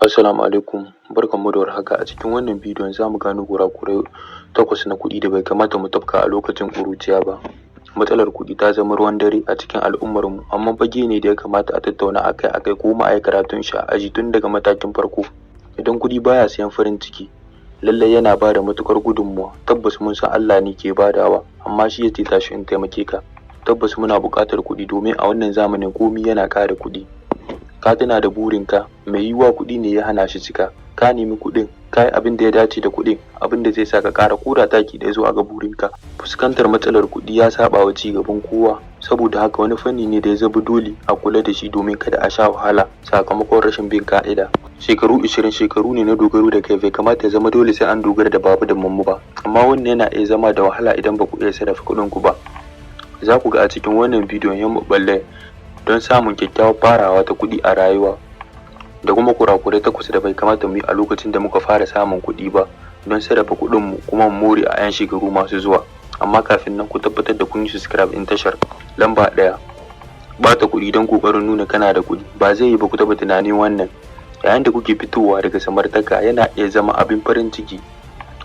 Assalamu alaikum, barkanmu da warhaka. A cikin wannan bidiyon za mu gano kurakurai takwas na kuɗi da bai kamata mu tafka a lokacin ƙuruciya ba. Matsalar kuɗi ta zama ruwan dare a cikin al'ummarmu, amma fage ne da ya kamata a tattauna akai-akai ko ma a yi karatun shi a aji tun daga matakin farko. Idan kuɗi baya siyan farin ciki, lallai yana ba da matuƙar gudunmawa. Tabbas mun san Allah ne ke badawa, amma shi ya ce tashi in taimake ka. Tabbas muna buƙatar kuɗi, domin a wannan zamanin komai yana ƙara kuɗi. Ka tuna da burinka, mai yiwuwa kuɗi ne ya hana shi cika. Ka nemi kuɗin, ka yi abin da ya dace da kuɗin, abin da zai sa ka ƙara ko da taki ɗaya zuwa ga burinka. Fuskantar matsalar kuɗi ya saɓa wa ci gaban kowa, saboda haka wani fanni ne da ya zama dole a kula da shi domin kada a sha wahala sakamakon rashin bin ka'ida. Shekaru 20 shekaru ne na dogaro da kai. Bai kamata ya zama dole sai an dogara da baba da mama ba, amma wannan yana iya zama da wahala idan ba ku iya sarrafa kuɗin ku ba. Za ku ga a cikin wannan bidiyon yan maɓallai don samun kyakkyawar farawa ta kuɗi a rayuwa, da kuma kurakurai takwas da bai kamata mu yi a lokacin da muka fara samun kuɗi ba, don sarrafa kuɗin mu kuma mu more a 'yan shekaru masu zuwa. Amma kafin nan, ku tabbatar da kun yi subscribe ɗin tashar. Lamba 1: ɓata kuɗi don ƙoƙarin nuna kana da kuɗi. Ba zai yi ba ku taɓa tunanin wannan. Yayin da kuke fitowa daga samartaka, yana iya zama abin farin ciki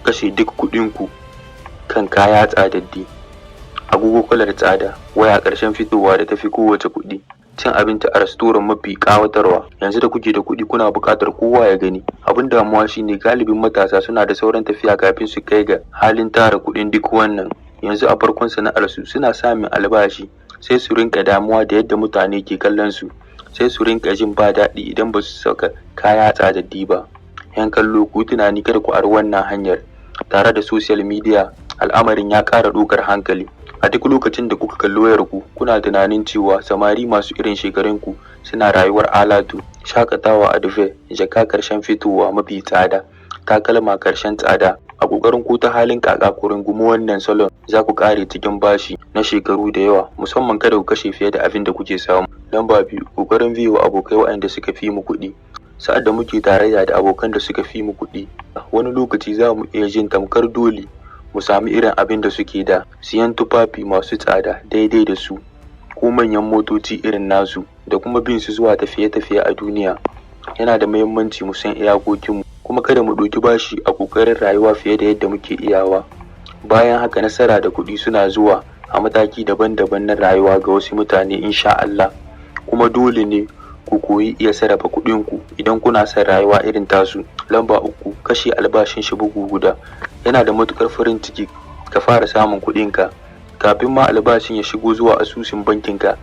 kashe duk kuɗin ku kan kaya tsadaddi, agogo kalar tsada, waya ƙarshen fitowa da tafi kowace kuɗi, cin abinci a rastorant mafi ƙawatarwa. Yanzu da kuke da kuɗi, kuna buƙatar kowa ya gani. Abin damuwa shine galibin matasa suna da sauran tafiya kafin su kai ga halin tara kuɗin duk wannan. Yanzu a farkon sana'arsu, suna samun albashi, sai su rinƙa damuwa da yadda mutane ke kallon su, sai su rinƙa jin ba daɗi idan ba su saka kaya tsadaddi ba. 'Yan kallo, ku yi tunani, kada ku ari wannan hanyar. Tare da social media, al'amarin ya ƙara ɗaukar hankali. A duk lokacin da kuka kalli wayarku, kuna tunanin cewa samari masu irin shekarunku suna rayuwar alatu, shakatawa a Dubai, jaka karshen fitowa mafi tsada, takalma karshen tsada. A ƙoƙarin ko ta halin ƙaƙa ku rungumi wannan salon, za ku ƙare cikin bashi na shekaru da yawa. Musamman kada ku kashe fiye da abin da kuke samu. Lamba 2: ƙoƙarin biye wa abokai waɗanda suka fi mu kuɗi. Sa'ad da muke tarayya da abokan da suka fi mu kuɗi, wani lokaci za mu iya jin tamkar dole mu sami irin abin da suke da, siyan tufafi masu tsada daidai da su, ko manyan motoci irin nasu, da kuma bin su zuwa tafiye-tafiye a duniya. Yana da muhimmanci mu san iyakokinmu, kuma kada mu ɗauki bashi a ƙoƙarin rayuwa fiye da yadda muke iyawa. Bayan haka, nasara da kuɗi suna zuwa a mataki daban-daban na rayuwa ga wasu mutane, insha Allah, kuma dole ne ku koyi iya sarrafa kuɗinku idan kuna son rayuwa irin tasu. Lamba 3: kashe albashin shi bugu guda. Yana da matuƙar farin ciki ka fara samun kuɗinka. Kafin ma albashin ya shigo zuwa asusun bankinka,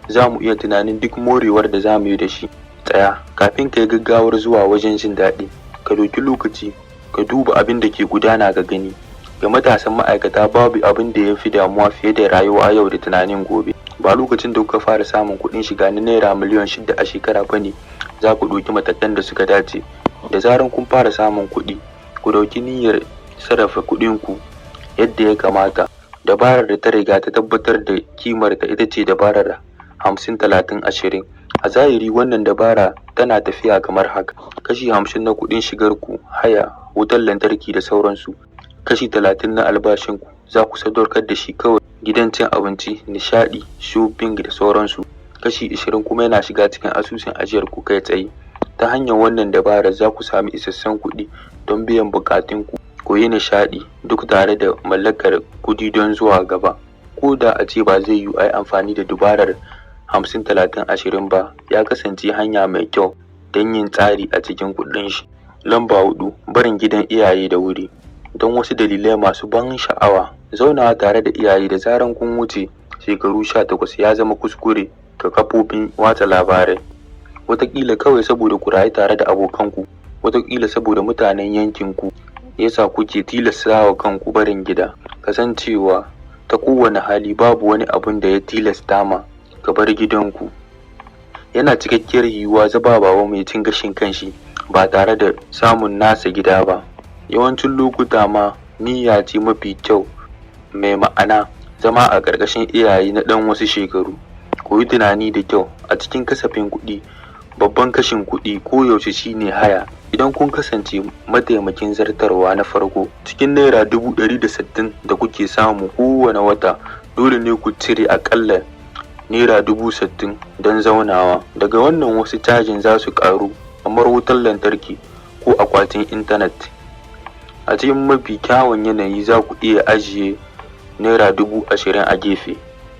za mu iya tunanin duk morewar da za mu yi da shi. Tsaya kafin ka yi gaggawar zuwa wajen jin daɗi. Ka ɗauki lokaci ka duba abin da ke gudana ka gani. Ga matasan ma'aikata, babu abin da ya fi damuwa fiye da rayuwa yau da tunanin gobe. Ba lokacin da kuka fara samun kuɗin shiga na naira miliyan 6 a shekara ba ne za ku ɗauki matakan da suka dace. Da zarar kun fara samun kuɗi, ku ɗauki niyyar sarrafa kuɗinku yadda ya kamata. Dabarar da ta riga ta tabbatar da kimarta ita ce dabarar 50-30-20. A zahiri, wannan dabara tana tafiya kamar haka: kashi 50 na kuɗin shigarku haya, wutar lantarki da sauransu. Kashi 30 na albashinku za ku sadaukar da shi kawai gidan cin abinci, nishaɗi, shopping da sauransu. Kashi 20 kuma yana shiga cikin asusun ajiyar ku kai tsaye. Ta hanyar wannan dabarar, za ku sami isassun kuɗi don biyan buƙatunku, ku yi nishaɗi, duk tare da mallakar kuɗi don zuwa gaba. Ko da a ce ba zai yiwu a yi amfani da dabarar 50-30-20 ba, ya kasance hanya mai kyau don yin tsari a cikin kuɗin shi. Lamba 4: barin gidan iyaye da wuri. Don wasu dalilai masu ban sha'awa, zaunawa tare da iyaye da zaran kun wuce shekaru 18 ya zama kuskure ga kafofin watsa labarai. Wataƙila kawai saboda ku rayu tare da abokanku, wataƙila saboda mutanen yankinku ya sa kuke tilastawa kanku barin gida. Kasancewa ta kowane hali babu wani abun da ya tilasta ma ka bar gidanku. Yana cikakkiyar yiwuwa zama baba mai cin gashin kanshi ba tare da samun nasa gida ba. Yawancin lokuta ma niyya ce mafi kyau mai ma'ana zama a ƙarƙashin iyaye na ɗan wasu shekaru. Ku yi tunani da kyau a cikin kasafin kuɗi. Babban kashin kuɗi koyaushe shine haya. Idan kun kasance mataimakin zartarwa na farko, cikin naira 160,000 da kuke samu kowane wata, dole ne ku cire aƙalla naira 60,000 don zaunawa. Daga wannan, wasu cajin za su ƙaru. kamar wutar lantarki ko akwatin intanet. A cikin mafi kyawun yanayi, za ku iya ajiye ₦20,000 a gefe.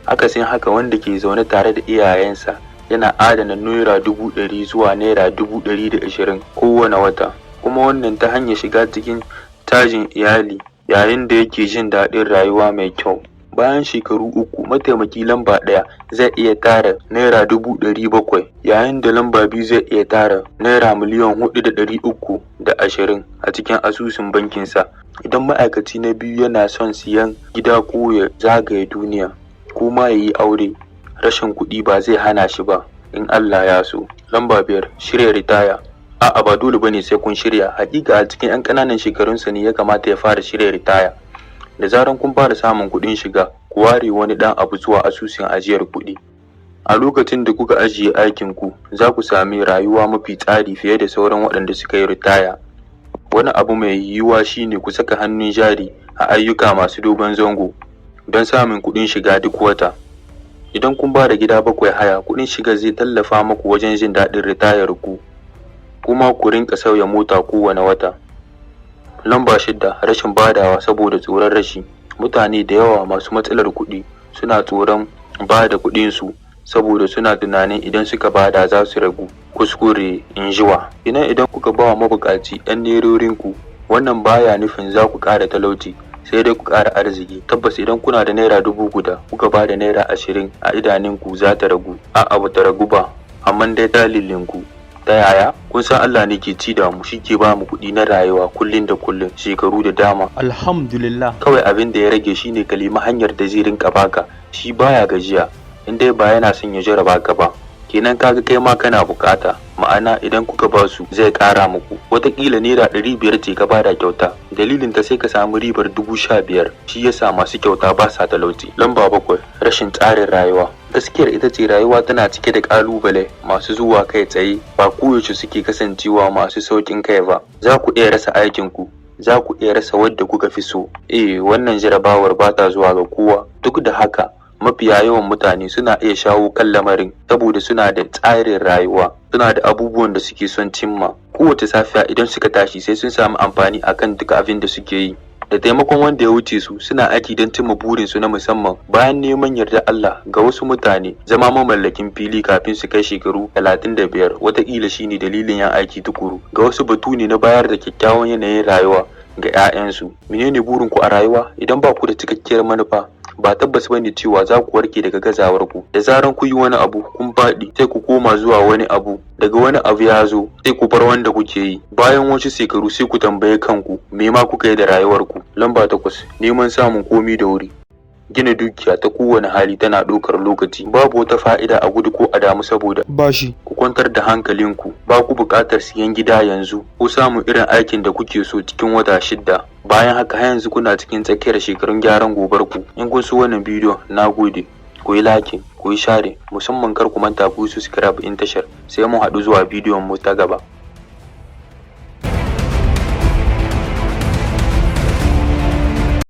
Akasin haka, wanda ke zaune tare da iyayensa yana adana ₦100,000 zuwa ₦120,000 kowane wata, kuma wannan ta hanyar shiga cikin cajin iyali yayin da yake jin daɗin rayuwa mai kyau. Bayan shekaru 3, mataimaki lamba ɗaya zai iya tara ₦700,000, yayin da lamba 2 zai iya tara ₦4,320,000 a cikin asusun bankinsa. Idan ma'aikaci na biyu yana son siyan gida ko ya zagaye duniya, ko ma ya yi aure, rashin kuɗi ba zai hana shi ba, in Allah ya so. Lamba 5, shirya ritaya. A'a, ba dole bane sai kun shirya. Hakika a cikin 'yan ƙananan shekarunsa ne ya kamata ya fara shirya ritaya. Da zaran kun fara samun kuɗin shiga, ku ware wani ɗan abu zuwa asusun ajiyar kuɗi. A lokacin da kuka ajiye aikin ku, za ku sami rayuwa mafi tsari fiye da sauran waɗanda suka yi ritaya. Wani abu mai yiwuwa shine ku saka hannun jari a ayyuka masu dogon zango don samun kuɗin shiga duk wata. Idan kun ba da gida 7 haya, kuɗin shiga zai tallafa muku wajen jin daɗin ritayar ku, kuma ku rinƙa sauya mota kowane wata. Lamba 6, rashin badawa saboda tsoron rashi. Mutane da yawa masu matsalar kuɗi suna tsoron ba da kuɗinsu saboda suna tunanin idan suka bada za su ragu. Kuskure, in ji wa. Idan kuka ba wa mabukaci 'yan nerorinku, wannan baya nufin za ku ƙara talauci, sai dai ku ƙara arziki. Tabbas idan kuna da ₦1,000 kuka ba da ₦20 a idanunku za ta ragu. A'a, ba ta ragu ba, amma dai ta lillinku. Ta yaya? Kun san Allah ne ke ci da mu, shi ke ba mu kuɗi na rayuwa kullum da kullum, shekaru da dama. Alhamdulillah. Kawai abin da ya rage shine ka nemi hanyar da zai rinka baka, shi baya gajiya, in dai ba yana son ya jarraba ka ba. Kenan kaga kai ma kana bukata, ma'ana idan kuka ba su zai ƙara muku. Wataƙila ₦500 ce ka bada kyauta, dalilin ta sai ka samu ribar 15,000. Shi yasa masu kyauta ba sa talauci. Lamba 7, rashin tsarin rayuwa. Gaskiyar ita ce rayuwa tana cike da ƙalubale masu zuwa kai tsaye, ba koyaushe suke kasancewa masu sauƙin kai ba. Za ku iya rasa aikin ku, za ku iya rasa wadda kuka fi so. Eh, wannan jarabawar ba ta zuwa ga kowa. Duk da haka, mafiya yawan mutane suna iya shawo kan lamarin saboda suna da tsarin rayuwa, suna da abubuwan da suke son cimma. Kowace safiya idan suka tashi sai sun samu amfani akan duk abin da suke yi. Da taimakon wanda ya wuce su, suna aiki don cimma burinsu na musamman. Bayan neman yarda Allah, ga wasu mutane zama mamallakin fili kafin su kai shekaru 35 wataƙila shine dalilin yin aiki tukuru. Ga wasu batu ne na bayar da kyakkyawan yanayin rayuwa ga 'ya'yansu. Menene burinku a rayuwa? Idan ba ku da cikakkiyar manufa, ba tabbas bane cewa za ku warke daga gazawar ku. Da zaran kun yi wani abu kun faɗi, sai ku koma zuwa wani abu. Daga wani abu ya zo, sai ku bar wanda kuke yi. Bayan wasu shekaru sai ku tambaye kanku, me ma kuka yi da rayuwar ku? Lamba 8, neman samun komi da wuri. Gina dukiya ta kowane hali tana ɗaukar lokaci. Babu wata fa'ida a gudu ko a damu saboda bashi. Ku kwantar da hankalinku, ba ku buƙatar siyan gida yanzu ko samun irin aikin da kuke so cikin wata 6. Bayan haka, har yanzu kuna cikin tsakiyar shekarun gyaran gobar ku. In kun so wannan bidiyon, na gode. Ku yi like, ku yi share, musamman kar ku manta ku yi subscribe in tashar. Sai mun haɗu zuwa bidiyon mu ta gaba.